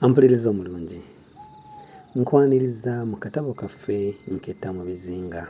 Ampuliriza omulungi, nkwaniriza mu katabo kaffe Nketta mu Bizinga.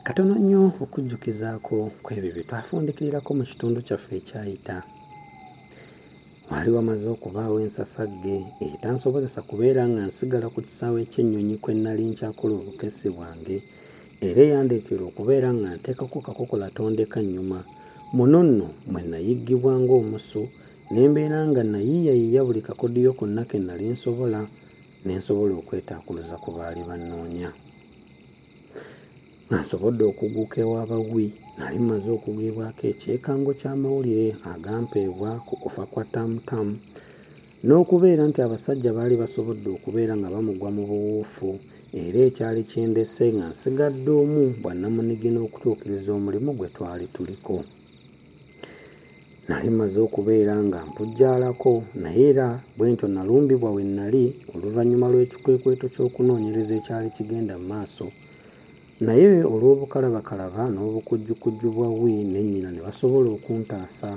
Katono nnyo okujjukizaako kw'ebyo bye twafundikirirako mu kitundu kyaffe ekyayita. Waali wamaze okubaawo ensasagge etansobozesa kubeera nga nsigala ku kisaawe ky'ennyonyi kwe nnali nkyakola obukessi bwange era eyandeetera okubeera nga nteekako kakokola tondeka nnyuma. Muno nno mwe nnayiggibwa ng'omusu ne mbeera nga nnayiiyayiiya buli kakodiyo konna ke nnali nsobola ne nsobola okwetaakuluza ku baali bannoonya. Nga nsobodde okugguka ewa Bawi, nnali mmaze okugwibwako ekyekango ky'amawulire agampeebwa ku kufa kwa Tam Tam n'okubeera nti abasajja baali basobodde okubeera nga bamugwa mu buwuufu era ekyali kindese nga nsigadde omu bwannamunigina okutuukiriza omulimu gwe twali tuliko. Nali mmaze okubeera nga mpujjaalako naye era bwentyo nalumbibwa we nnali oluvannyuma lw'ekikwekweto ky'okunoonyereza ekyali kigenda mu maaso naye olw'obukalabakalaba n'obukujjukujju bwa Wi ne nnyina ne basobola okuntaasa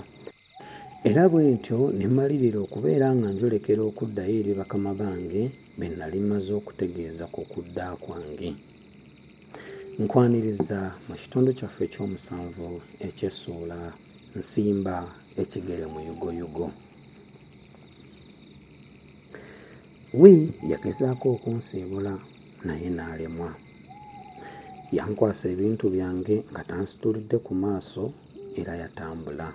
era bwentyo ne mmalirira okubeera nga njolekera okuddayo eri bakama bange be nnali mmaze okutegeeza ku kudda kwange. Nkwaniriza mu kitundu kyaffe eky'omusanvu eky'essuula Nsimba ekigere muyugoyugo. Wi yagezaako okunsiibula naye n'alemwa. Yankwasa ebintu byange nga tansitulidde ku maaso era yatambula.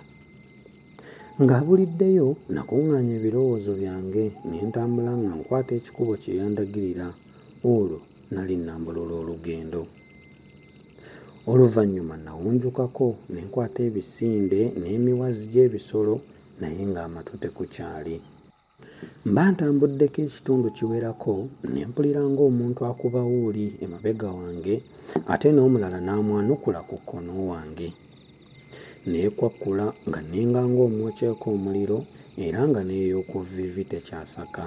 Ng'abuliddeyo, nakuŋŋaanya ebirowoozo byange ne ntambula nga nkwata ekikubo kye yandagirira olwo nali nnambulula olugendo. Oluvannyuma nawunjukako ne nkwata ebisinde n'emiwazi gy'ebisolo naye ng'amatu tekukyali. Mba ntambuddeko ekitundu kiwerako ne mpulira ng'omuntu akuba wuuli emabega wange ate n'omulala n'amwanukula ku kkono wange. Neekwakkula nga nninga ng'omwokyeko omuliro era nga n'ey'oku vviivi tekyasaka.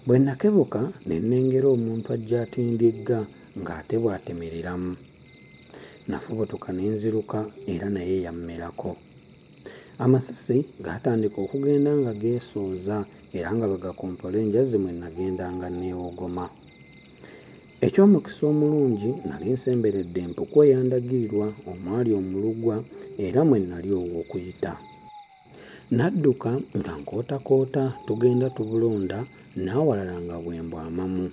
Bwe nakebuka ne nnengera omuntu ajja atindigga ng'ate bw'atemereramu. Nafubutuka ne nziruka era naye yammerako. Amasasi gaatandika okugenda nga geesooza era nga bwe gakompola enjazi mwe nagendanga nneewogoma. Eky'omukisa omulungi nali nsemberedde empuku eyandagirirwa omwali omulugwa era mwe nali ow'okuyita. Nadduka nga nkootakoota tugenda tubulonda n'awalala nga bwe mbwamamu.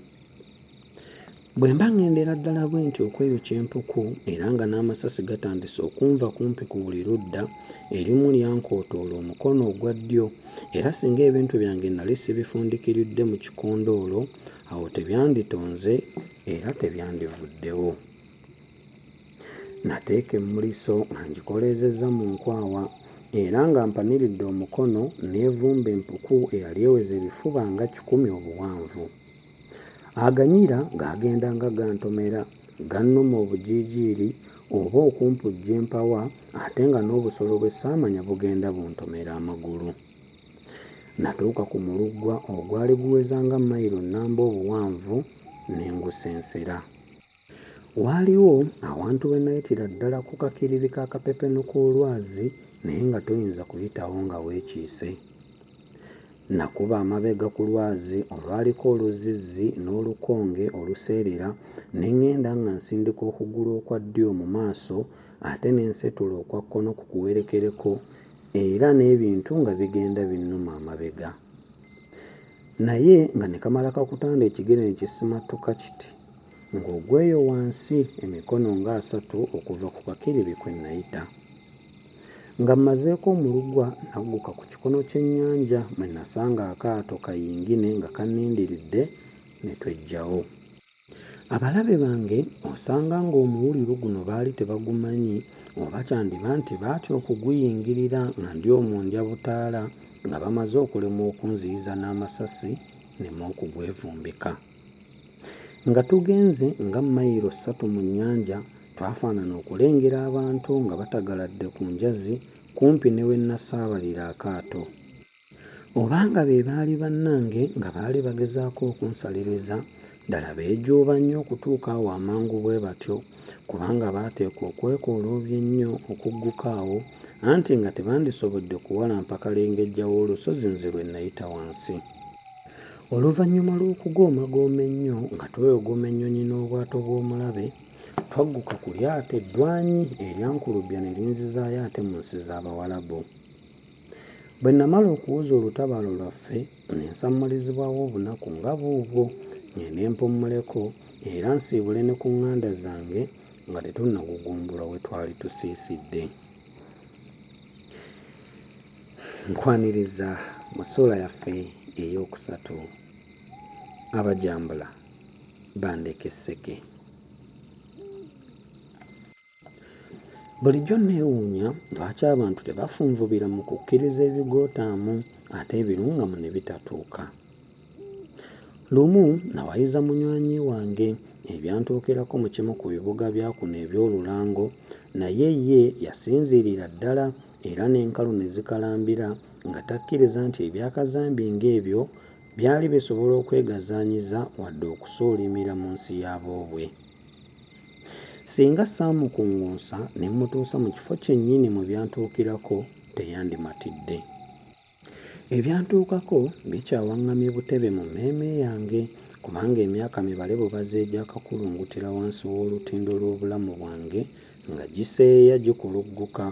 Bwe mba ŋŋendera ddala bwentyo okweyokya empuku era nga n'amasasi gatandise okunva kumpi ku buli ludda, erimu lyankootoola omukono ogwa ddyo era singa ebintu byange nnali sibifundikiridde mu kikondoolo awo tebyanditonze era tebyandivuddewo. Nateeka emmuliso nga ngikoleezezza mu nkwawa era nga mpaniridde omukono n'evumba empuku eyali eweza ebifuba nga kikumi obuwanvu. Aganyira gaagendanga gantomera, gannuma obujiijiiri oba okumpujja empawa ate nga n'obusolo bwe ssaamanya bugenda buntomera amagulu. Natuuka ku muluggwa ogwali guweza nga mayiro nnamba obuwanvu ne ngusensera. Waaliwo awantu we nnayitira ddala ku kakiribi k'akapepeno k'olwazi naye nga toyinza kuyitawo nga weekiise. Nakuba amabega ku lwazi olwaliko oluzzizzi n'olukonge oluseerera ne ŋŋenda nga nsindika okugulu okwa ddyo mu maaso ate ne nsetula okwa kkono kukuwerekereko era n'ebintu nga bigenda binnuma amabega. Naye nga ne kamala kakutanda ekigere ne kisimattuka kiti ng'ogweyo wansi emikono ng'asatu okuva ku kakiribi kwe nnayita. Nga mmazeeko omulugwa nagguka ku kikono ky'ennyanja mwe nasanga akaato ka yingine nga kannindiridde ne tweggyawo. Abalabe bange osanga ng'omuwuliro guno baali tebagumanyi oba kyandiba nti baatya okuguyingirira nga ndi omwo ndya butaala nga bamaze okulemwa okunziyiza n'amasasi nneme okugwevumbika. Nga tugenze nga mayiro ssatu mu nnyanja, twafaanana okulengera abantu nga batagaladde ku njazi kumpi ne we nnasaabalira akaato. Oba nga be baali bannange nga baali bagezaako okunsaliriza, Ddala beejuuba nnyo okutuuka awo amangu bwe batyo, kubanga baateekwa okwekooloobya ennyo okugguka awo, anti nga tebandisobodde kuwalampa kalengejja w'olusozi nze lwe nnayita wansi. Oluvannyuma lw'okugoomagooma ennyo nga twewogoma ennyonyi n'obwato bw'omulabe, twagguka ku lyato eddwanyi eryankulubbya ne linzizaayo ate mu nsi z'Abawarabu. Bwe nnamala okuwoza olutabaalo lwaffe ne nsammulizibwawo obunaku nga buubwo ng'ende mpummuleko era nsiibule ne ku ŋŋanda zange nga tetunnagugumbulwa we twali tusiisidde. Nkwaniriza mu ssuula yaffe ey'okusatu Abajambula bandeka esseke. Bulijjo nneewuunya lwaki abantu tebafunvubira mu kukkiriza ebigootaamu ate ebirungamu ne bitatuuka. Lumu nawayiza munywanyi wange ebyantuukirako mu kimu ku bibuga bya kuno eby'olulango naye ye yasinziirira ddala era n'enkalu ne zikalambira nga takkiriza nti ebyakazambi ng'ebyo byali bisobola okwegazaanyiza wadde okusuulimira mu nsi ya boobwe. Singa saamukuŋŋunsa ne mmutuusa mu kifo kyennyini mwe byantuukirako teyandimatidde. Ebyantuukako bikyawaŋŋamye butebe mu mmeeme yange kubanga emyaka mibale bubazi egyakakulungutira wansi w'olutindo lw'obulamu bwange nga giseeyeeya gikulugguka,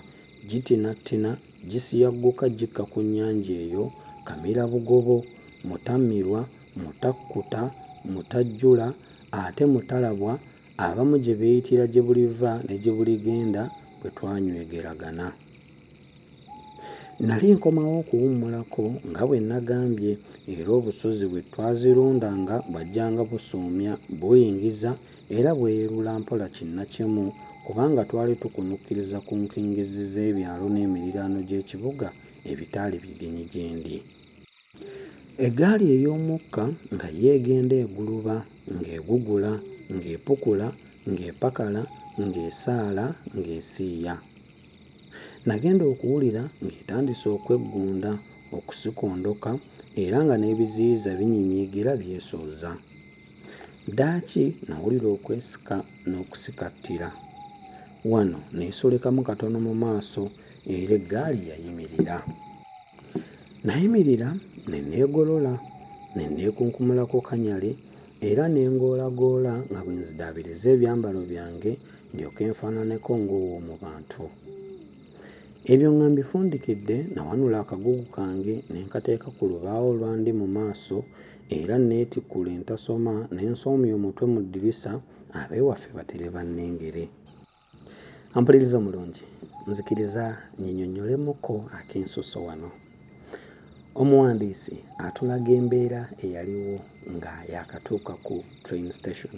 gitinattina, gisiyagguka gikka ku nnyanja eyo Kamirabugobo, Mutamirwa, Mutakkuta, Mutajjula ate Mutalabwa abamu gye beeyitira gye buliva ne gye buligenda bwe twanywegeragana. Nnali nkomawo okuwummulako nga bwe nnagambye era obusozi bwe twazirundanga bwajjanga busoomya, buyingiza era bweyerula mpola kinnakimu kubanga twali tukunukkiriza ku nkingizzi z'ebyalo n'emiriraano gy'ekibuga ebitaali bigenyi gyendi. Eggaali ey'omukka nga yo egenda eguluba, ng'egugula, ng'epukula, ng'epakala, ng'esaala, ng'esiiya. Nagenda okuwulira ng'etandise okweggunda, okusikondoka era nga n'ebiziyiza binyinyiigira byesooza. Ddaaki nawulira okwesika n'okusikattira. Wano neesulikamu katono mu maaso era eggaali yayimirira. Nayimirira ne neegolola, ne neekunkumulako kanyale era ne ngoolagoola nga bwe nzidaabiriza ebyambalo byange ndyoke nfaananeko ng'ow'omu bantu. Ebyo nga mbifundikidde nawanula akagugu kange ne nkateeka ku lubaawo olwandi mu maaso era neetikkula entasoma ne nsoomya omutwe mu ddirisa ab'ewaffe batere bannengere. Ampuliriza omulungi, nzikiriza nyinyonnyolemuko ak'ensusso wano. Omuwandiisi atulaga embeera eyaliwo nga yaakatuuka ku train station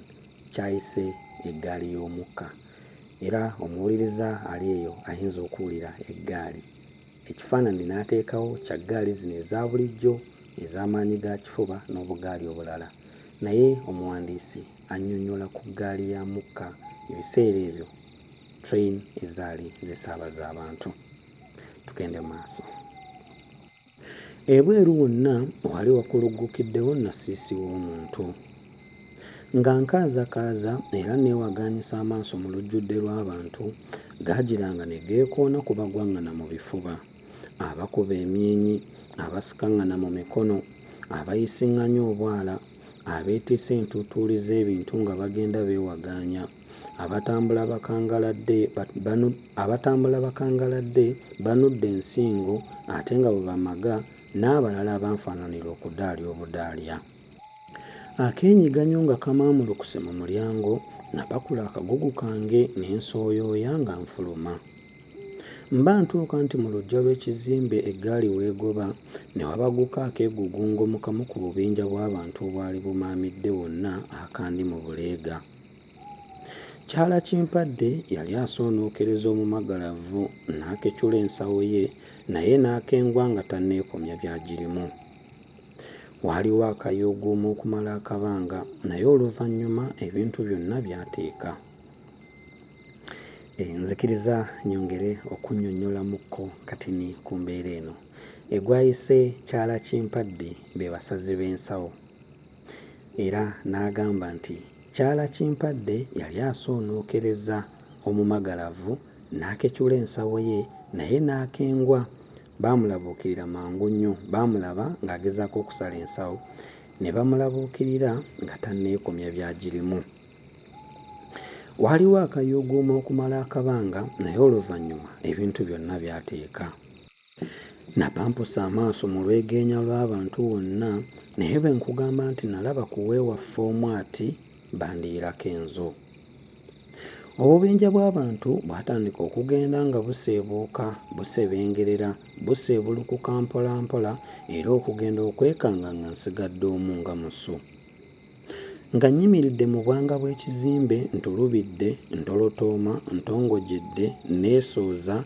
ky'ayise eggaali y'omukka era omuwuliriza ali eyo ayinza okuwulira eggaali ekifaananyi n'ateekawo kya ggaali zino eza bulijjo ez'amaanyi ga kifuba n'obugaali obulala naye omuwandiisi annyonnyola ku ggaali ya mukka ebiseera ebyo train ezaali zisaabaza abantu. Tugende mu maaso. Ebweru wonna waali wakuluggukiddewo nnasiisi w'omuntu. Nga nkaazakaaza era nneewagaanyisa amaaso mu lujjudde lw'abantu, gaagiranga ne geekoona ku bagwaŋŋana mu bifuba, abakuba emyenyi, abasikaŋŋana mu mikono, abayisiŋŋanya obwala, abeetisse entuutuuli z'ebintu nga bagenda beewagaanya, abatambula bakangaladde, banu, abatambula bakangaladde, banudde ensingo ate nga bwe bamaga, n'abalala abanfaananira okudaalya obudaalya. Akeenyiganyo nga kamaamulukuse mu mulyango, napakula akagugu kange ne nsooyooya nga nfuluma. Mba ntuuka nti mu luggya lw'ekizimbe eggaali w'egoba, ne wabaguka akeegugungo mu kamu ku bubinja bw'abantu obwali bumaamidde wonna akandi mu buleega. Kyalakimpadde yali asoonookereza omumagalavu n'akecula ensawo ye naye n'akengwa nga tanneekomya byagirimu. Waaliwo akayuuguumo okumala akabanga naye oluvannyuma ebintu byonna byateeka. Eh, nzikiriza nyongere okunnyonnyolamuko katini ku mbeera eno. Egwayise Kyalakimpadde be basazi b'ensawo. Era n'agamba nti Kyalakimpadde yali asoonookereza omumagalavu n'akecula ensawo ye naye n'akengwa. Baamulabuukirira mangu nnyo. Baamulaba ng'agezaako okusala ensawo ne bamulabuukirira nga tanneekomya byagirimu. Waaliwo akayuuguumo okumala akabanga naye oluvannyuma ebintu byonna byateeka. Napampusa amaaso mu lwegeenya lw'abantu wonna naye bwe nkugamba nti nalaba ku w'ewaffe omu ati bandiirako enzo. Obubinja bw'abantu bwatandika okugenda nga buseebuuka, busebengerera, buseebulukuka mpolampola era okugenda okwekanga nga nsigadde omu nga musu. Nga nnyimiridde mu bwanga bw'ekizimbe ntulubidde, ntolotooma, ntongojedde, nneesooza,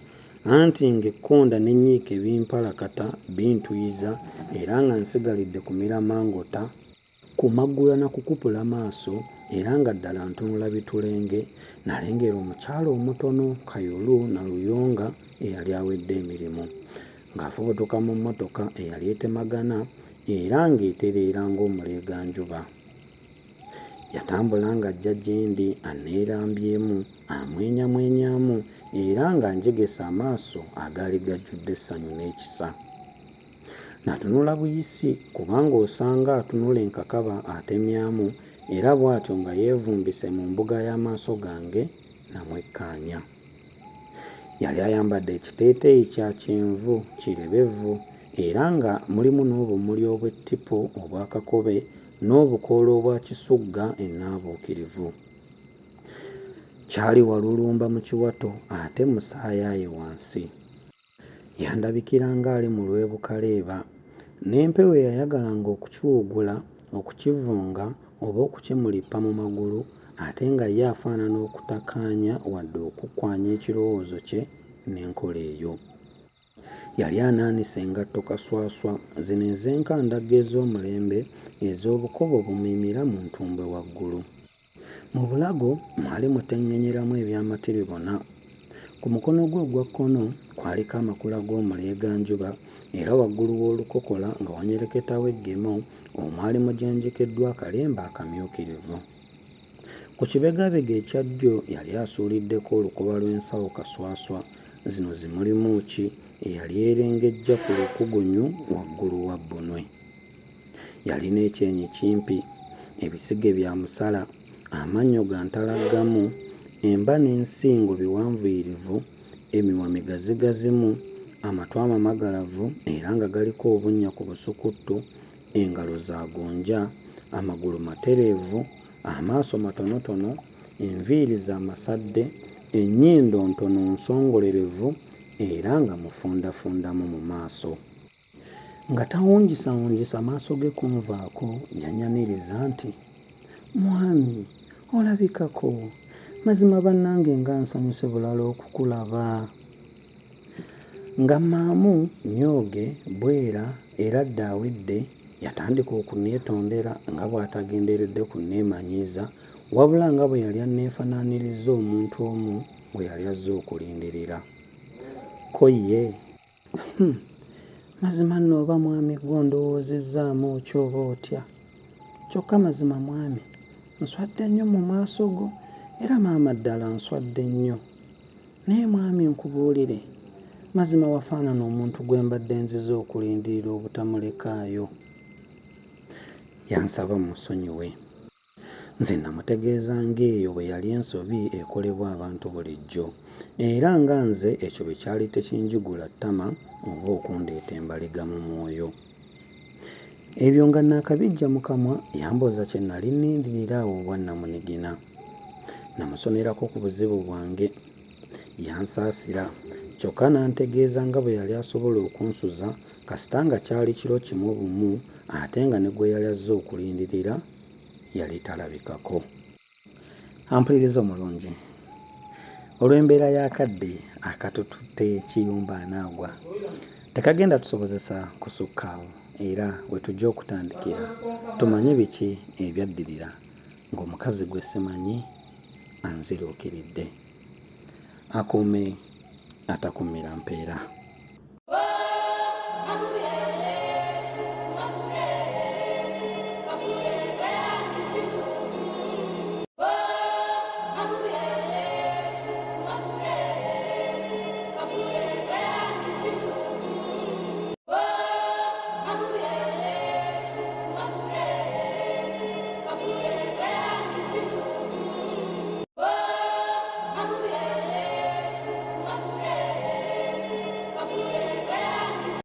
anti ng'ekkonda n'ennyiike bimpalakata, bintuyiza era nga nsigalidde kumira mangota, kumaggula na kukupula maaso era nga ddala ntunula bitulenge, nalengera omukyala omutono kayulu na luyonga eyali awedde emirimu ng'afubutuka mu mmotoka eyali etemagana era ng'etereera ng'omuleeganjuba. Yatambula ng'ajja gyendi anneerambyemu, amwenyamwenyamu era ng'anjegese amaaso agaali gajjudde essanyu n'ekisa. Natunula buyisi kubanga osanga atunula enkakaba atemyamu era bw'atyo nga yeevumbise mu mbuga y'amaaso gange namwekkaanya. Yali ayambadde ekiteeteeyi kya kyenvu kirebevu era nga mulimu n'obumuli obw'ettipo obwa kakobe n'obukoola obwa kisugga ennaabuukirivu. Kyali walulumba mu kiwato ate musaayaaye wansi. Yandabikira ng'ali mu lw'e Bukaleeba, n'empewo eyayagalanga okukiwugula, okukivunga oba okukimulippa mu magulu ate nga ye afaanana okutakkaanya wadde okukwanya ekirowoozo kye n'enkola eyo. Yali anaanise engatto kaswaswa, zino ez'enkandaggo ez'omulembe ez'obukoba obumiimira mu ntumbwe waggulu. Mu bulago mwali muteŋŋenyeramu eby'amatiribona. Ku mukono gwe ogwa kkono kwaliko amakula g'omuleeganjuba era waggulu w'olukokola nga wanyereketawo eggemo omwali mujenjekeddwa akalembe akamyukirivu. Ku kibegabega ekya ddyo yali asuuliddeko olukoba lw'ensawo kaswaswa zino zimulimu ki eyali erengejja ku lukugunyu waggulu wa bbunwe. Yalina ekyenyi kimpi, ebisige bya musala, amannyo ga ntalaggamu, emba n'ensingo biwanvuyirivu, emimwa migazigazimu, amatu amamagalavu era nga galiko obunnya ku busukuttu, engalo za gonja, amagulu matereevu, amaaso matonotono, enviiri za masadde, ennyindo ntono nsongolerevu era nga mufundafundamu mu maaso. Nga tawungisawungisa maaso ge kunvaako, yannyaniriza nti, Mwami, olabikako! Mazima bannange nga nsanyuse bulala okukulaba! Nga mmaamu, nnyooge, bwera era dda awedde, yatandika okunneetondera nga bw'atagenderedde kunneemanyiiza wabula nga bwe yali anneefanaanirizza omuntu omu gwe yali azze okulindirira. Ko ye. Hum! Mazima nno oba mwami ggwe ondowoozezzaamu ki oba otya? Kyokka mazima mwami nswadde nnyo mu maaso go era maama ddala nswadde nnyo. Naye mwami nkubuulire, mazima wafaanana omuntu gwe mbadde nzize okulindirira obutamulekaayo. Yansaba mmusonyiwe. Nze namutegeeza ng'eyo bwe yali ensobi ekolebwa abantu bulijjo era nga nze ekyo bwe kyali tekinjigula ttama oba okundeeta embaliga mu mwoyo. Ebyo nga naakabiggya mu kamwa yambuuza kye nali nnindirira awo obwannamunigina. Namusonerako ku buzibu bwange. Yansaasira kyokka n'antegeeza nga bwe yali asobola okunsuza kasita nga kyali kiro kimu bumu ate nga ne gwe yali azze okulindirira yali talabikako. Ampuliriza omulungi, olw'embeera y'akadde akatututte kiyumba anaagwa tekagenda tusobozesa kusukka awo era we tujja okutandikira tumanye biki ebyaddirira ng'omukazi gwe simanyi anziruukiridde. Akuume atakuumira mpeera.